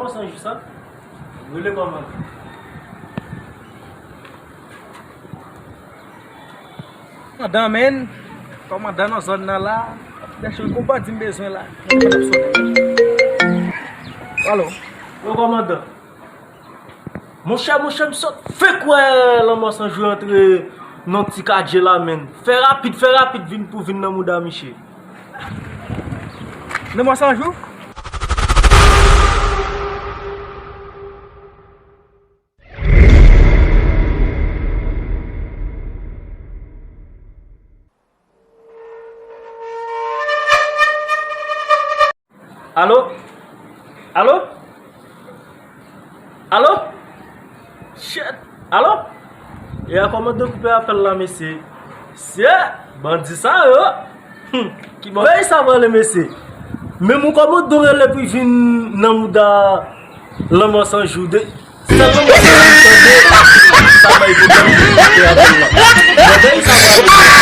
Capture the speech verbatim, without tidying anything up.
San jou sa, rele kòmandan. Kòmandan, men, kòmandan nan zòn nan la, dèchou gon bandi m bezwen la. Alo. Yo, kòmandan. Monchè, monchè, m sot fèk wè Lanmò San Jou antre nan ti katye la, men. Fè rapid, fè rapid, vin pou vin nan mouda misye. Lanmò San Jou? Alo? Alo? Alo? Shit! Alo? Ya, kòmandan koupe apèl la, mesye. Shit! Bandi sa yo! Hmm. Ki bò peyi sa prale, mesye? Menm yon kòmandan rele pou vin nan mouda Lanmò San Jou de. Sèlman mwen tande sa bay pwoblèm pou te apèl la. Mwen tande sa bay